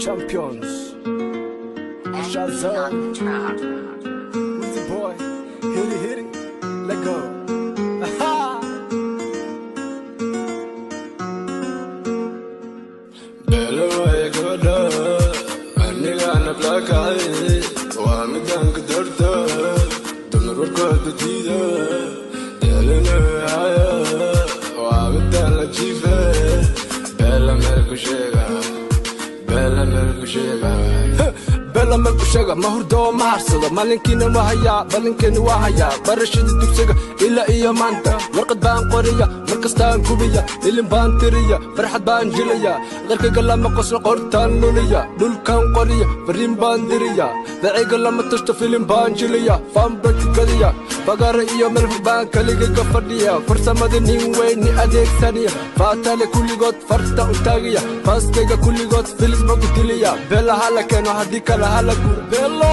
Champions. Shazam. On the track. Wizzy boy. Hit it, hit it. Let go. Aha! Beelo way gabadha, anigaa nafla kacay, waa midaan ka doorta, dumar warkooda diida, deelina haya, waa midaan la jiife, beela meel ku sheega, beela meel ku sheega. Bella meel ku sheega, ma hurdo, ma harsado, maalinkiina waa hayaa, balinkeeni waa hayaa. Barashada dugsiga ilaa iyo maanta warqad baan qoriya, mar kastaan kubiya, ilin baan tiriya, farxad baan jilaya, qarkayga lama qoslo, qortaan luliya, dhulkan qoriya, fariin baan diriya, daciga lama tashto, filin baan jiliya, faanbakikadiya, fagaare iyo melfog baan kaligayga fadhiya, farsamada nin weyni adeegsaniya, faatale kulligood farta u taagiya, faaskayga kulligood filis ba ku diliya. Beela hala keeno, haddii kale hala guur. Beelo.